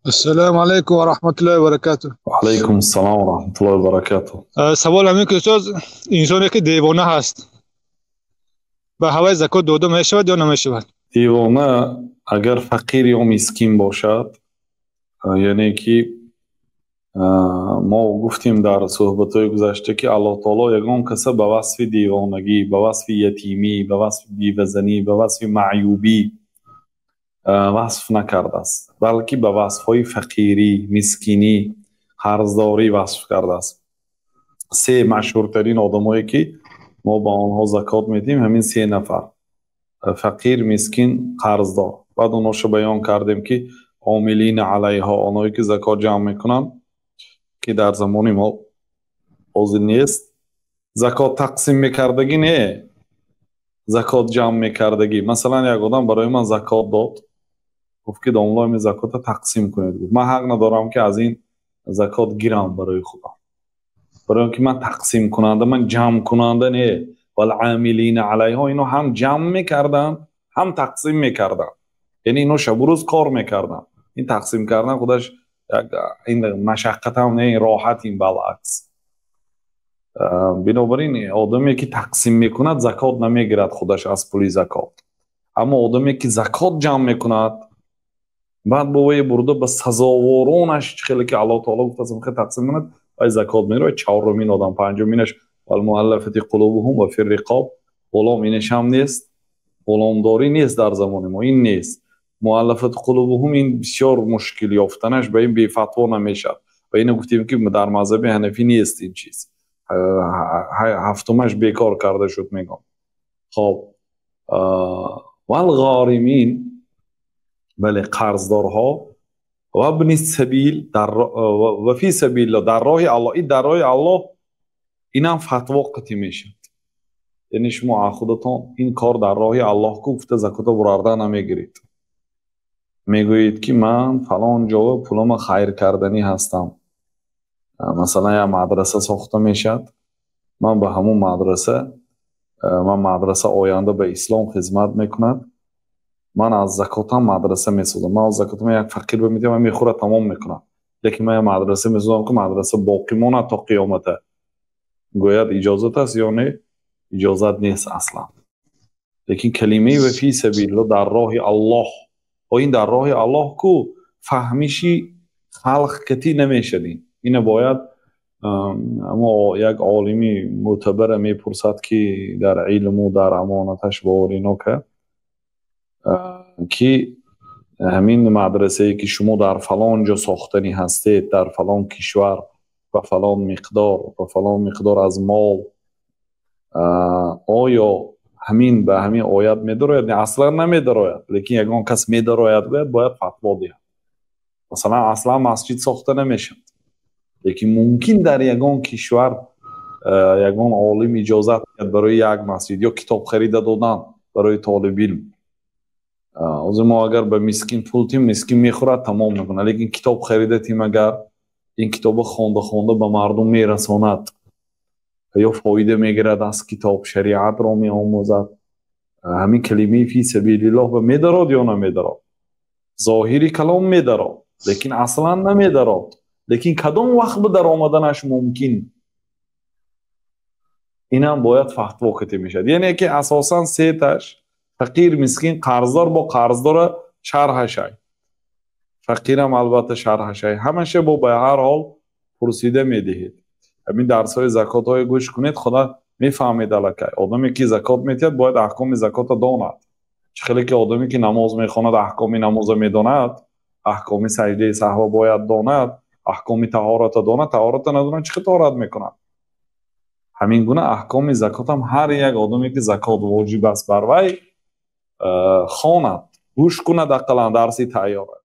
Ассалому алайкум ва раҳматуллоҳи ва баракатуҳ. Ва алайкум ассалом ва раҳматуллоҳи ва баракатуҳ. Савол ҳамин ки устод, инсоне ки девона ҳаст, ба ҳавои закот дода мешавад ё намешавад? Девона агар фақир ё мискин бошад, яъне ки мо гуфтем дар суҳбатҳои гузашта, ки Аллоҳ таоло ягон каса ба васфи девонагӣ, ба васфи ятимӣ, ба васфи бевазанӣ, ба васфи маъюбӣ васф накардааст, балки ба васфҳои фақирӣ, мискинӣ, қарздорӣ васф кардааст. Се машҳуртарин одамое ки мо ба онҳо закот медиҳем, ҳамин се нафар: фақир, мискин, қарздор. Баъд онҳошо баён кардем, ки омилина алайҳо, онҳое ки закот ҷамъ мекунанд, ки дар замони мо ҳозир нест. Закот тақсим мекардагӣ не, закот ҷамъ мекардагӣ. Масалан, як одам барои ман закот дод, гуфт ки домулло, ин закотро тақсим кунед. Гуфт, ман ҳақ надорам ки аз ин закот гирам барои худам, барои он ки ман тақсимкунанда, ман ҷамъкунанда не. Валъамилина алайҳо, ино ҳам ҷамъ мекарданд, ҳам тақсим мекарданд, яъне ино шабу рӯз кор мекарданд. Ин тақсим кардан худаш як ин машаққатам не, ин роҳат, ин балъакс. Бинобар ин одаме ки тақсим мекунад, закот намегирад худаш аз пули закот. Аммо одаме ки закот ҷамъ мекунад, баъд бо вай бурда ба сазоворонаш, чӣ хеле ки Аллоҳ таоло гуфтааст, тақсим кунад, вай закот мегирад. Чаҳорумин одам, панҷуминаш валмуаллафати қулубуҳум ва фирриқоб. Ғулом инашам нест, ғуломдорӣ нест дар замони мо, ин нест. Муаллафати қулубуҳум ин бисёр мушкил ёфтанаш, ба ин бефатво намешавад. Ва ина гуфтем ки дар мазҳаби ҳанафӣ нест ин чиз. Ҳафтумаш бекор карда шуд, мегӯм. Хоб, валғоримин, бале, қарздорҳо, ва ибни сабил ва фи сабилиллоҳ, дар роҳи Аллоҳ. Ин дар роҳи Аллоҳ, инам фатво қатъӣ мешавад. Яъне шумо аз худатон ин кор дар роҳи Аллоҳ ку гуфта закота бурарда намегиред. Мегӯед ки ман фалон ҷо пулама хайр карданӣ ҳастам. Масалан, як мадраса сохта мешавад, ман ба ҳамун мадраса, ман мадраса оянда ба ислом хизмат мекунад, ман аз закотам мадраса месозам. Ман аз закотам як фақир ба медиҳам, мехӯрад, тамом мекунад, лекин ман як мадраса месозам ки мадраса боқӣ монад то қиёмата. Гӯяд, иҷозат аст ё не? Иҷозат нест аслан. Лекин калимаи ва фи сабилиллоҳ, дар роҳи Аллоҳ, ин дар роҳи Аллоҳ ку фаҳмиши халқ катӣ намешад. Ин ина бояд амо як олими мӯътабара мепурсад, ки дар илму дар амонаташ боваринока, ки ҳамин мадрасае ки шумо дар фалон ҷо сохтанӣ ҳастед, дар фалон кишвар, ба фалон миқдор, ба фалон миқдор аз мол, оё ҳамин ба ҳамин оят медарояд? Аслан намедарояд, лекин ягон кас медарояд гӯяд, бояд фатво диҳад. Масалан, аслан масҷид сохта намешавад, лекин мумкин дар ягон кишвар ягон олим иҷозат диҳад барои як масҷид ё китоб харида додан барои толибилм. Ҳозир мо агар ба мискин пул тим, мискин мехӯрад, тамом мекунад, лекин китоб харида тим, агар ин китобро хонда хонда ба мардум мерасонад ё фоида мегирад аз китоб, шариатро меомӯзад, ҳамин калимаи фи сабилиллоҳ ба медарод ё намедарод? Зоҳири калом медарод, лекин аслан намедарод. Лекин кадом вақт ба даромаданаш мумкин, инам бояд фатво катӣ мешавад. Яъне ки асосан сеташ: фақир, мискин, қарздор. Бо қарздора шарҳашай, фақирам албатта шарҳашай. Ҳамаша бо ба ҳар ҳол пурсида медиҳед. Ҳамин дарсҳои закотҳое гӯш кунед, худо мефаҳмед. Аллакай одаме ки закот медиҳад, бояд аҳкоми закотро донад. Чӣ хеле ки одаме ки намоз мехонад, аҳкоми намозро медонад, аҳкоми саҷдаи саҳва бояд донад, аҳкоми таҳората донад. Таҳората надонад, чӣ хел таҳорат мекунад? Ҳамин гуна аҳкоми закотам ҳар як одаме ки закот воҷиб аст бар вай, хонад, гӯш кунад, ақаллан дарси тайёра.